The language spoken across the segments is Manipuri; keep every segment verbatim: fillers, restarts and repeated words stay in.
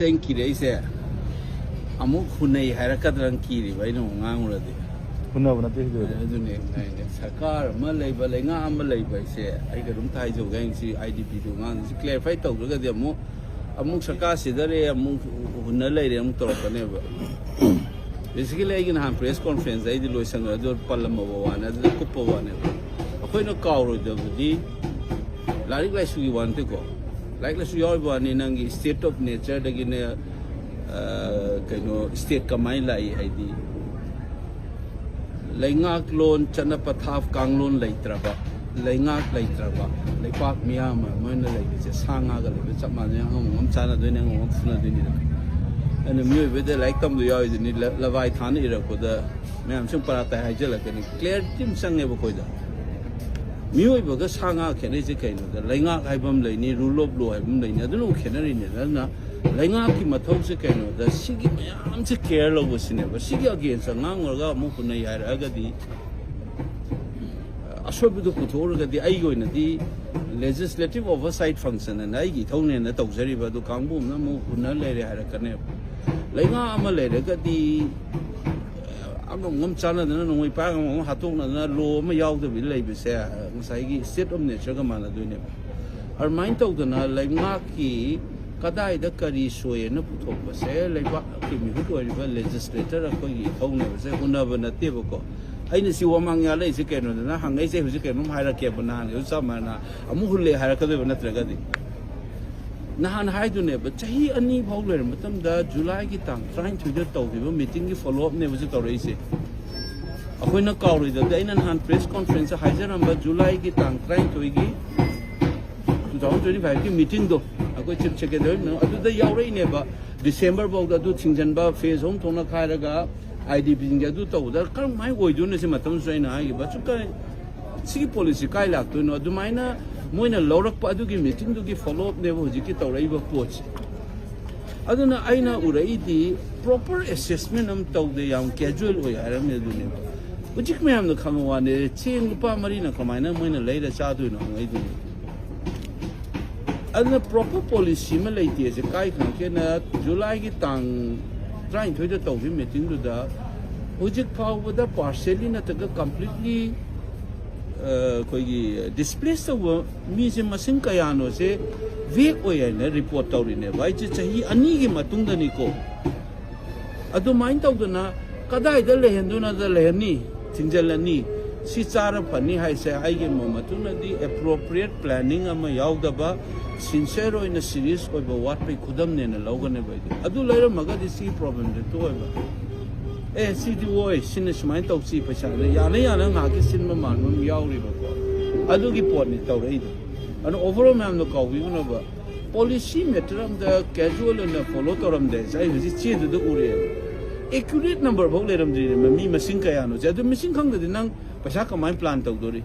ꯑꯩꯅ ꯀꯤꯔꯛꯏꯁꯦ ꯑꯃꯨꯛ ꯍꯨꯟꯅꯩ ꯍꯥꯏꯔꯛꯀꯗ꯭ꯔꯅ ꯀꯤꯔꯤꯕ, ꯑꯩꯅ ꯑꯃꯨꯛ ꯉꯥꯡꯉꯨꯔꯗꯤ꯫ ꯍꯨꯟꯅꯕ ꯅꯠꯇꯦ ꯁꯤꯗꯤ ꯑꯣꯏꯗꯣꯏ꯫ ꯑꯗꯨꯅꯦ ꯑꯩꯅ, ꯁꯔꯀꯥꯔ ꯑꯃ ꯂꯩꯕ, ꯂꯩꯉꯥꯛ ꯑꯃ ꯂꯩꯕ ꯍꯥꯏꯁꯦ ꯑꯩ ꯀꯩꯅꯣꯝꯇ ꯍꯥꯏꯖꯧꯒꯦ꯫ ꯑꯩ ꯁꯤ ꯑꯥꯏ ꯗꯤ ꯄꯤꯗꯨ ꯉꯥꯡꯁꯤ ꯀ꯭ꯂꯦꯔꯤꯐꯥꯏ ꯇꯧꯗ꯭ꯔꯒꯗꯤ ꯑꯃꯨꯛ, ꯑꯃꯨꯛ ꯁꯔꯀꯥꯔ ꯁꯤꯗꯔꯦ, ꯑꯃꯨꯛ ꯍꯨꯟꯅ ꯂꯩꯔꯦ ꯑꯃꯨꯛ ꯇꯧꯔꯛꯀꯅꯦꯕ꯫ ꯕꯦꯁꯤꯀꯦꯂꯤ ꯑꯩꯒꯤ ꯅꯍꯥꯟ ꯄ꯭ꯔꯦꯁ ꯀꯣꯟꯐ꯭ꯔꯦꯟꯁ ꯑꯩꯗꯤ ꯂꯣꯏꯁꯪꯈ꯭ꯔꯦ, ꯑꯗꯨ ꯄꯜꯂꯝꯃꯕ ꯋꯥꯅꯤ, ꯑꯗꯨꯗ ꯀꯨꯞꯄ ꯋꯥꯅꯦꯕ꯫ ꯑꯩꯈꯣꯏꯅ ꯀꯥꯎꯔꯣꯏꯗꯕꯗꯤ ꯂꯥꯏꯔꯤꯛ ꯂꯥꯏꯁꯨꯒꯤ ꯋꯥ ꯅꯠꯇꯦꯀꯣ, ꯂꯥꯏꯔꯤꯛ ꯂꯥꯏꯁꯨ ꯌꯥꯎꯔꯤꯕ ꯋꯥꯅꯤ, ꯅꯪꯒꯤ ꯁ꯭ꯇꯦꯠ ꯑꯣꯐ ꯅꯦꯆꯔꯗꯒꯤꯅꯦ꯫ ꯑ, ꯀꯩꯅꯣ, ꯁ꯭ꯇꯦꯠ ꯀꯃꯥꯏꯅ ꯂꯥꯛꯏ ꯍꯥꯏꯗꯤ, ꯂꯩꯉꯥꯛꯂꯣꯟ ꯆꯠꯅ ꯄꯊꯥꯞ ꯀꯥꯡꯂꯣꯟ ꯂꯩꯇ꯭ꯔꯕ, ꯂꯩꯉꯥꯛ ꯂꯩꯇ꯭ꯔꯕ ꯂꯩꯄꯥꯛ ꯃꯤꯌꯥꯝ ꯑꯃ ꯃꯣꯏꯅ ꯂꯩꯕꯁꯦ ꯁꯥ ꯉꯥꯒ ꯂꯩꯕ ꯆꯞ ꯃꯥꯟꯅꯩ꯫ ꯑꯉꯝ ꯑꯉꯝ ꯆꯥꯟꯅꯗꯣꯏꯅꯦ, ꯑꯉꯝ ꯑꯉꯝ ꯐꯨꯅꯗꯣꯏꯅꯤꯅ꯫ ꯑꯗꯨꯅ ꯃꯤꯑꯣꯏꯕꯗ ꯂꯥꯏꯔꯤꯛ ꯇꯝꯕ ꯌꯥꯎꯔꯤꯗꯨꯅꯤ, ꯂ-, ꯂꯕꯥꯏ ꯊꯥꯅ ꯏꯔꯛꯄꯗ ꯃꯌꯥꯝ ꯁꯨꯝ ꯄꯔꯥ ꯇꯥꯏ ꯍꯥꯏꯖꯜꯂꯛꯀꯅꯤ꯫ ꯀ꯭ꯂꯦꯔꯤꯇꯤ ꯑꯃ ꯆꯪꯉꯦꯕ ꯑꯩꯈꯣꯏꯗ꯫ ꯃꯤꯑꯣꯏꯕꯒ ꯁꯥ ꯉꯥ ꯈꯦꯠꯅꯩꯁꯦ ꯀꯩꯅꯣꯗ, ꯂꯩꯉꯥꯛ ꯍꯥꯏꯕ ꯑꯃ ꯂꯩꯅꯤ, ꯔꯨꯜ ꯑꯣꯐ ꯂꯣ ꯍꯥꯏꯕ ꯑꯃ ꯂꯩꯅꯤ, ꯑꯗꯨꯅ ꯑꯃꯨꯛ ꯈꯦꯠꯅꯔꯤꯅꯦ꯫ ꯑꯗꯨꯅ ꯂꯩꯉꯥꯛꯀꯤ ꯃꯊꯧꯁꯦ ꯀꯩꯅꯣꯗ, ꯁꯤꯒꯤ ꯃꯌꯥꯝꯁꯦ ꯀꯦꯌꯔ ꯂꯧꯕꯁꯤꯅꯦꯕ꯫ ꯁꯤꯒꯤ ꯑꯒꯦꯟꯁꯇ ꯉꯥꯡꯉꯨꯔꯒ ꯑꯃꯨꯛ ꯍꯨꯟꯅꯩ ꯍꯥꯏꯔꯛꯑꯒꯗꯤ, ꯑꯁꯣꯏꯕꯗꯨ ꯄꯨꯊꯣꯛꯎꯔꯒꯗꯤ ꯑꯩꯒꯤ ꯑꯣꯏꯅꯗꯤ ꯂꯦꯖꯤꯁꯂꯦꯇꯤꯚ ꯑꯣꯚꯔꯁꯥꯏꯠ ꯐꯪꯁꯟ ꯑꯅ ꯑꯩꯒꯤ ꯏꯊꯧꯅꯦꯅ ꯇꯧꯖꯔꯤꯕ ꯑꯗꯨ ꯀꯥꯡꯕꯨ ꯑꯃꯅ ꯑꯃꯨꯛ ꯍꯨꯟꯅ ꯂꯩꯔꯦ ꯍꯥꯏꯔꯛꯀꯅꯦꯕ꯫ ꯂꯩꯉꯥꯛ ꯑꯃ ꯂꯩꯔꯒꯗꯤ ꯑꯉꯝ ꯑꯉꯝ ꯆꯥꯟꯅꯗꯅ ꯅꯣꯡꯃꯩ ꯄꯥꯏꯔꯒ ꯑꯃꯨꯛ ꯍꯥꯠꯇꯣꯛꯅꯗꯅ ꯂꯣ ꯑꯃ ꯌꯥꯎꯗꯕꯤ ꯂꯩꯕꯁꯦ ꯉꯁꯥꯏꯒꯤ ꯁ꯭ꯇꯦꯠ ꯑꯣꯐ ꯅꯦꯆꯔꯒ ꯃꯥꯟꯅꯗꯣꯏꯅꯦꯕ꯫ ꯑꯗꯨꯃꯥꯏꯅ ꯇꯧꯗꯅ ꯂꯩꯉꯥꯛꯀꯤ ꯀꯗꯥꯏꯗ ꯀꯔꯤ ꯁꯣꯏꯅ ꯄꯨꯊꯣꯛꯄꯁꯦ ꯂꯩꯕꯥꯛꯀꯤ ꯃꯤꯍꯨꯠ ꯑꯣꯏꯔꯤꯕ ꯂꯦꯖꯤꯁꯂꯦꯇꯔ ꯑꯩꯈꯣꯏꯒꯤ ꯏꯊꯧꯅꯦꯕꯁꯦ ꯍꯨꯟꯅꯕ ꯅꯠꯇꯦꯕꯀꯣ꯫ ꯑꯩꯅ ꯁꯤ ꯋꯥꯃꯥꯡ ꯌꯥꯜꯂꯛꯏꯁꯦ ꯀꯩꯅꯣꯗꯅ ꯍꯪꯉꯛꯏꯁꯦ, ꯍꯧꯖꯤꯛ ꯀꯩꯅꯣꯝ ꯍꯥꯏꯔꯛꯀꯦꯕ, ꯅꯍꯥꯟꯒꯤꯁꯨ ꯆꯞ ꯃꯥꯟꯅ ꯑꯃꯨꯛ ꯍꯨꯜꯂꯦ ꯍꯥꯏꯔꯛꯀꯗꯣꯏꯕ ꯅꯠꯇ꯭ꯔꯒꯗꯤ꯫ ꯅꯍꯥꯟ ꯍꯥꯏꯗꯨꯅꯦꯕ, ꯆꯍꯤ ꯑꯅꯤ ꯐꯥꯎ ꯂꯩꯔ ꯃꯇꯝꯗ ꯖꯨꯂꯥꯏꯒꯤ ꯇꯥꯡ ꯇꯔꯥꯅꯤꯊꯣꯏꯗ ꯇꯧꯈꯤꯕ ꯃꯤꯇꯤꯡꯒꯤ ꯐꯣꯂꯣ ꯑꯞꯅꯦꯕ ꯍꯧꯖꯤꯛ ꯇꯧꯔꯛꯏꯁꯦ꯫ ꯑꯩꯈꯣꯏꯅ ꯀꯥꯎꯔꯣꯏꯗꯕꯗꯤ ꯑꯩꯅ ꯅꯍꯥꯟ ꯄ꯭ꯔꯦꯁ ꯀꯣꯟꯐ꯭ꯔꯦꯟꯁꯇ ꯍꯥꯏꯖꯔꯝꯕ ꯖꯨꯂꯥꯏꯒꯤ ꯇꯥꯡ ꯇꯔꯥꯅꯤꯊꯣꯏꯒꯤ ꯇꯨ ꯊꯥꯎꯖꯟ ꯇ꯭ꯋꯦꯟꯇꯤ ꯐꯥꯏꯚꯀꯤ ꯃꯤꯇꯤꯡꯗꯣ ꯑꯩꯈꯣꯏ ꯆꯤꯐ ꯁꯦꯀ꯭ꯔꯦꯇꯔꯤ ꯑꯗꯨꯗ ꯌꯥꯎꯔꯛꯏꯅꯦꯕ꯫ ꯗꯤꯁꯦꯝꯕꯔ ꯐꯥꯎꯗ ꯑꯗꯨ ꯊꯤꯡꯖꯤꯟꯕ, ꯐꯦꯁ ꯑꯍꯨꯝ ꯊꯣꯛꯅ ꯈꯥꯏꯔꯒ ꯑꯥꯏ ꯗꯤ ꯄꯤꯁꯤꯡꯁꯦ ꯑꯗꯨ ꯇꯧꯕꯗ ꯀꯔꯝꯍꯥꯏꯅ ꯑꯣꯏꯗꯣꯏꯅꯣ ꯁꯤ ꯃꯇꯝꯁꯨ ꯑꯩꯅ ꯍꯥꯏꯈꯤꯕ꯫ ꯑꯁꯨꯛ ꯀꯥꯏ-, ꯁꯤꯒꯤ ꯄꯣꯂꯤꯁꯤ ꯀꯥꯏ ꯂꯥꯛꯇꯣꯏꯅꯣ? ꯑꯗꯨꯃꯥꯏꯅ ꯃꯣꯏꯅ ꯂꯧꯔꯛꯄ ꯑꯗꯨꯒꯤ ꯃꯤꯇꯤꯡꯗꯨꯒꯤ ꯐꯣꯂꯣ ꯑꯞꯅꯦꯕ ꯍꯧꯖꯤꯛꯀꯤ ꯇꯧꯔꯛꯏꯕ ꯄꯣꯠꯁꯦ꯫ ꯑꯗꯨꯅ ꯑꯩꯅ ꯎꯔꯛꯏꯗꯤ ꯄ꯭ꯔꯣꯄꯔ ꯑꯦꯁꯦꯁꯃꯦꯟ ꯑꯃ ꯇꯧꯗꯦ, ꯌꯥꯝ ꯀꯦꯖꯨꯋꯦꯜ ꯑꯣꯏ ꯍꯥꯏꯔꯝꯃꯦ ꯑꯗꯨꯅꯦꯕ꯫ ꯍꯧꯖꯤꯛ ꯃꯌꯥꯝꯅ ꯈꯪꯕ ꯋꯥꯅꯦ, ꯆꯦꯡ ꯂꯨꯄꯥ ꯃꯔꯤꯅ ꯀꯃꯥꯏꯅ ꯃꯣꯏꯅ ꯂꯩꯔ ꯆꯥꯗꯣꯏꯅꯣ ꯍꯪꯉꯛꯏꯗꯨꯅꯦ꯫ ꯑꯗꯨꯅ proper policy ꯑꯃ ꯂꯩꯇꯦꯁꯦ꯫ ꯀꯥꯏ ꯈꯪꯉꯛꯀꯦꯅ, ꯖꯨꯂꯥꯏꯒꯤ ꯇꯥꯡ ꯇꯔꯥꯅꯤꯊꯣꯏꯗ ꯇꯧꯈꯤꯕ ꯃꯤꯇꯤꯡꯗꯨꯗ ꯍꯧꯖꯤꯛ ꯐꯥꯎꯕꯗ partially ꯅꯠꯇ꯭ꯔꯒ completely, ꯑ, ꯑꯩꯈꯣꯏꯒꯤ displace ꯇꯧꯕ ꯃꯤꯁꯦ ꯃꯁꯤꯡ ꯀꯌꯥꯅꯣꯁꯦ vague ꯑꯣꯏ ꯍꯥꯏꯅ report ꯇꯧꯔꯤꯅꯦꯕ꯫ ꯑꯩꯁꯦ ꯆꯍꯤ ꯑꯅꯤꯒꯤ ꯃꯇꯨꯡꯗꯅꯤꯀꯣ꯫ ꯑꯗꯨꯃꯥꯏꯅ ꯇꯧꯗꯅ ꯀꯗꯥꯏꯗ ꯂꯩꯍꯟꯗꯣꯏꯅꯣꯗ ꯂꯩꯍꯟꯅꯤ, ꯊꯤꯡꯖꯤꯜꯂꯅꯤ꯫ ꯁꯤ ꯆꯥꯔ ꯐꯅꯤ ꯍꯥꯏꯁꯦ ꯑꯩꯒꯤ ꯃꯣꯠ ꯃꯇꯨꯡꯗꯗꯤ appropriate planning ꯑꯃ ꯌꯥꯎꯗꯕ, sincere ꯑꯣꯏꯅ serious ꯑꯣꯏꯕ ꯋꯥꯠꯄꯩ ꯈꯨꯗꯝꯅꯦꯅ ꯂꯧꯒꯅꯦꯕ ꯑꯩꯗꯤ꯫ ꯑꯗꯨ ꯂꯩꯔꯝꯃꯒꯗꯤ ꯁꯤꯒꯤ problemꯁꯦ ꯇꯣꯛꯑꯣꯏꯕ꯫ ꯑꯦ, ꯁꯤꯗꯤ ꯑꯣꯏ, ꯁꯤꯅ ꯁꯨꯃꯥꯏꯅ ꯇꯧꯁꯤ, ꯄꯩꯁꯥꯗꯣ ꯌꯥꯅ ꯌꯥꯅ ꯉꯥꯏꯍꯥꯛꯀꯤ ꯁꯤꯟꯕ ꯃꯥꯟꯕ ꯑꯃ ꯌꯥꯎꯔꯤꯕꯀꯣ꯫ ꯑꯗꯨꯒꯤ ꯄꯣꯠꯅꯤ ꯇꯧꯔꯛꯏꯗꯣ꯫ ꯑꯗꯨꯅ overall ꯃꯌꯥꯝꯗꯣ ꯀꯥꯎꯕꯤꯒꯅꯣꯕ꯫ Policy matter ꯑꯝꯗ casual ꯑꯣꯏꯅ follow ꯇꯧꯔꯝꯗꯦ ꯍꯥꯏꯁꯦ ꯑꯩ ꯍꯧꯖꯤꯛ ꯆꯦꯗꯨꯗ ꯎꯔꯦꯕ꯫ Accurate number ꯐꯥꯎ ꯂꯩꯔꯝꯗ꯭ꯔꯤꯅꯦ, ꯃꯤ ꯃꯁꯤꯡ ꯀꯌꯥꯅꯣꯁꯦ꯫ ꯑꯗꯨ ꯃꯁꯤꯡ ꯈꯪꯗꯗꯤ ꯅꯪ ꯄꯩꯁꯥ ꯀꯃꯥꯏꯅ plan ꯇꯧꯗꯣꯔꯤ?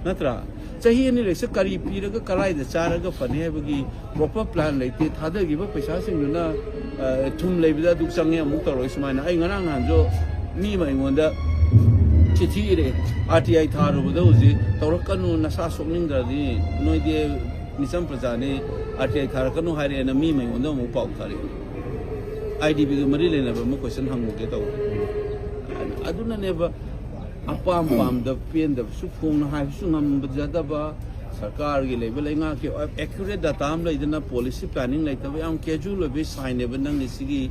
ꯅꯠꯇ꯭ꯔꯥ? ꯆꯍꯤ ꯑꯅꯤ ꯂꯩꯁꯦ ꯀꯔꯤ ꯄꯤꯔꯒ ꯀꯔꯥꯏꯗ ꯆꯥꯔꯒ ꯐꯅꯤ ꯍꯥꯏꯕꯒꯤ proper plan ꯂꯩꯇꯦ꯫ ꯊꯥꯗꯈꯤꯕ ꯄꯩꯁꯥꯁꯤꯡꯗꯨꯅ, ꯑ, ꯊꯨꯝ ꯂꯩꯕꯗ ꯑꯗꯨ ꯆꯪꯉꯦ ꯑꯃꯨꯛ ꯇꯧꯔꯛꯏ ꯁꯨꯃꯥꯏꯅ꯫ ꯑꯩ ꯉꯔꯥꯡ ꯅꯍꯥꯟꯁꯨ ꯃꯤ ꯑꯃ ꯑꯩꯉꯣꯟꯗ ꯆꯤꯊꯤ ꯏꯔꯛꯑꯦ, "RTI ꯊꯥꯔꯨꯕꯗ ꯍꯧꯖꯤꯛ ꯇꯧꯔꯛꯀꯅꯨ, ꯅꯁꯥ ꯁꯣꯛꯅꯤꯡꯗ꯭ꯔꯗꯤ, ꯅꯣꯏꯗꯤ ꯃꯤꯆꯝ ꯄ꯭ꯔꯖꯥꯅꯤ, RTI ꯊꯥꯔꯛꯀꯅꯨ" ꯍꯥꯏꯔꯛꯑꯦꯅ ꯃꯤ ꯑꯃ ꯑꯩꯉꯣꯟꯗ ꯑꯃꯨꯛ ꯄꯥꯎ ꯊꯥꯔꯛꯑꯦ꯫ IDBꯒ ꯃꯔꯤ ꯂꯩꯅꯕ ꯑꯃ question ꯍꯪꯉꯨꯒꯦ ꯇꯧꯕ꯫ ꯑꯗꯨꯅꯅꯦꯕ, ꯑꯄꯥꯝ ꯄꯥꯝꯗꯕ, ꯄꯦꯟꯗꯕꯁꯨ ꯐꯣꯡꯅ ꯍꯥꯏꯕꯁꯨ ꯉꯝꯖꯗꯕ, ꯁꯔꯀꯥꯔꯒꯤ ꯂꯩꯕ ꯂꯩꯉꯥꯛꯀꯤ accurate data ꯑꯃ ꯂꯩꯗꯅ, policy planning ꯂꯩꯇꯕ, ꯌꯥꯝ casual ꯑꯣꯏꯕꯒꯤ signꯅꯦꯕ ꯅꯪꯒꯤ ꯁꯤꯒꯤ,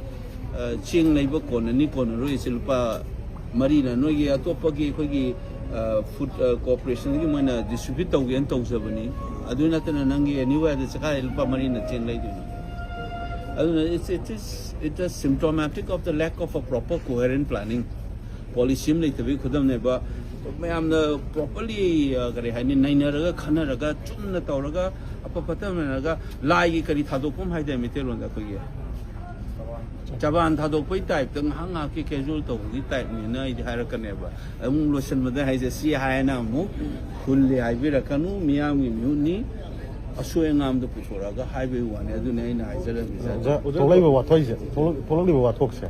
ꯑ, ꯆꯦꯡ ꯂꯩꯕ ꯀꯣꯟꯅꯅꯤ ꯀꯣꯟꯅꯔꯣꯏꯁꯦ ꯂꯨꯄꯥ ꯃꯔꯤꯅ꯫ ꯅꯣꯏꯒꯤ ꯑꯇꯣꯞꯄꯒꯤ ꯑꯩꯈꯣꯏꯒꯤ, ꯑ, food, ꯑ, corporationꯒꯤ ꯃꯣꯏꯅ distribute ꯇꯧꯒꯦꯅ ꯇꯧꯖꯕꯅꯤ꯫ ꯑꯗꯨ ꯅꯠꯇꯅ ꯅꯪꯒꯤ anywhere ꯗ ꯆꯀꯥꯏ ꯂꯨꯄꯥ ꯃꯔꯤꯅ ꯆꯦꯡ ꯂꯩꯗꯣꯏꯅꯤ꯫ ꯑꯗꯨꯅ it's, it is, it is symptomatic of the lack of a proper coherent planning꯫ Policy ꯑꯃ ꯂꯩꯇꯕꯒꯤ ꯈꯨꯗꯝꯅꯦꯕ꯫ ꯃꯌꯥꯝꯅ properly, ꯑ, ꯀꯔꯤ ꯍꯥꯏꯅꯤ, ꯅꯩꯅꯔꯒ ꯈꯟꯅꯔꯒ ꯆꯨꯝꯅ ꯇꯧꯔꯒ ꯑꯐ ꯐꯠꯇ ꯅꯩꯅꯔꯒ ꯂꯥꯏꯒꯤ ꯀꯔꯤ ꯊꯥꯗꯣꯛꯐꯝ ꯍꯥꯏꯗꯥꯏ ꯃꯩꯇꯩꯂꯣꯟꯗ ꯑꯩꯈꯣꯏꯒꯤ? ꯆꯕꯥꯟ ꯊꯥꯗꯣꯛꯄꯩ typeꯇ ꯉꯥꯏꯍꯥꯛ ꯉꯥꯏꯍꯥꯛꯀꯤ casual ꯇꯧꯕꯒꯤ typeꯅꯤꯅ ꯑꯩꯗꯤ ꯍꯥꯏꯔꯛꯀꯅꯦꯕ꯫ ꯑꯃꯨꯛ ꯂꯣꯏꯁꯤꯟꯕꯗ ꯍꯥꯏꯁꯦ ꯁꯤ ꯍꯥꯏꯅ ꯑꯃꯨꯛ ꯍꯨꯜꯂꯦ ꯍꯥꯏꯕꯤꯔꯛꯀꯅꯨ, ꯃꯤꯌꯥꯝꯒꯤ ꯃꯤꯍꯨꯠꯅꯤ꯫ ꯑꯁꯣꯏ ꯑꯉꯥꯝꯗꯣ ꯄꯨꯊꯣꯔꯛꯑꯒ ꯍꯥꯏꯕꯒꯤ ꯋꯥꯅꯤ꯫ ꯑꯗꯨꯅ ꯑꯩꯅ ꯍꯥꯏꯖꯔꯝꯃꯤꯁꯦ꯫ ꯑꯣꯖꯥ, ꯊꯣꯛꯂꯛꯏꯕ ꯋꯥꯊꯣꯛꯁꯦ, ꯊꯣꯛꯂꯛ-, ꯊꯣꯛꯂꯛꯂꯤꯕ ꯋꯥꯊꯣꯛꯁꯦ꯫